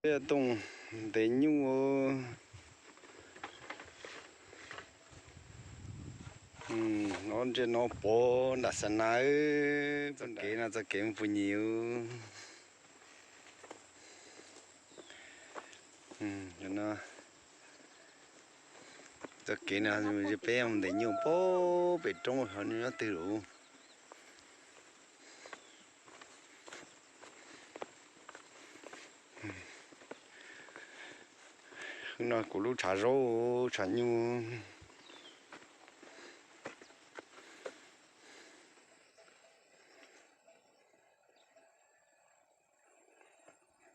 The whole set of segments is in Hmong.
Peb tooj ntev nyuj. Ob ntsej no pov nram xa na. Txoj kev no txoj kev mus puag nyim. Txoj kev no peb mus ntev nyuj pem roob, nyob twg lawm. No kuv lub tshav zaub tshav nyuj.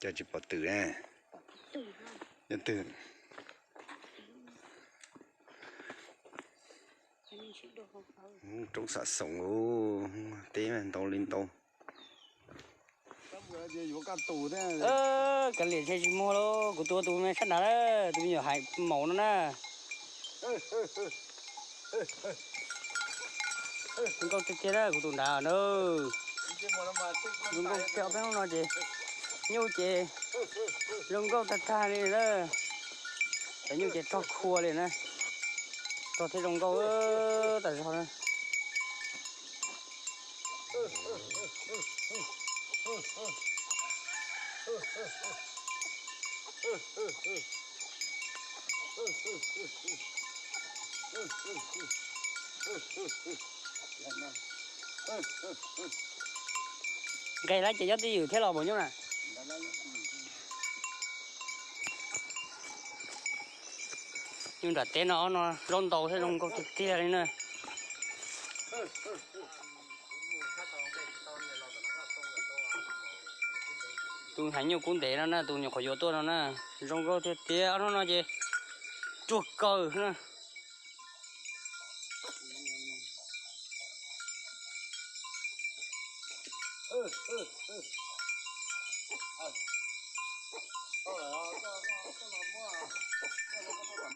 Cov tsis pom twm ne. Nyob twg? Roob xam xoom, teb ntau li ntau. Kav liam ntshe tsis muag lauj, kuv tus tus me sab nrad, tus me nyuam hais maum no na. Zoo nkauj tiag tiag na kuv tus nrad na. Zoo nkauj tiag, ob peb hnub no ces nyuj ces zoo nkauj tag tag li na. Cov nyuj ces rog khua li na, rog thiab zoo nkauj tas zog na. Nqes lawm ces nyob twj ywm thiab los mus nyuj na. Nyuj nram teb no ob no zaub ntau thiab zoo nkauj tiag tiag li na. Tus hais nyuj kub ntev no na, tus nyuam qhuav yuav tuaj no na, zoo nkauj tiag tiag, ob hnub no ces tsuag kawg na.